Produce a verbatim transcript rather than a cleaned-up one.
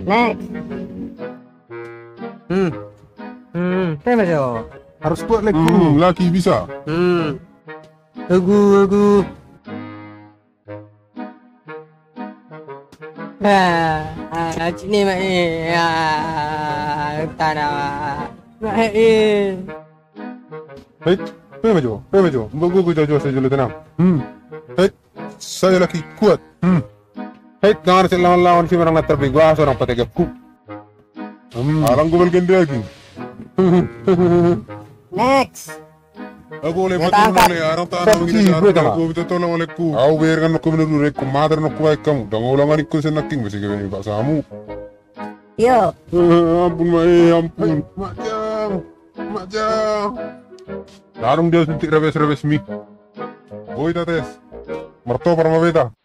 Next. Hmm. Hmm, pe ma jo. Harus kuat, Lek. Hmm, laki bisa. Hmm. Agu, agu. Ah, ah, sini ma, eh, ah, tanah. Ma, eh, eh. Hei, pe ma jo, pe ma jo. Mbok gogo jo, jo, jo, jo, tenang. Hmm. Hei, saya laki kuat. Hmm. Hei, jangan selawan-lawan si orang na terbego, seorang petegakku. Hmm. Alang gobel gendagi. Next. Aku boleh buat tangkap. Arang tanah. Aku minta tolong olehku. Au berkan aku menurut aku, mater aku baik kamu. Dang ulangan ikut senaking masih kau ini paksamu. Yo. Eh, ampun, Mak, eh, ampun. Mak Jang. Mak Jang. Larung dia suntik rebes-rebes mi. Boi ta tes. Merto parma beta.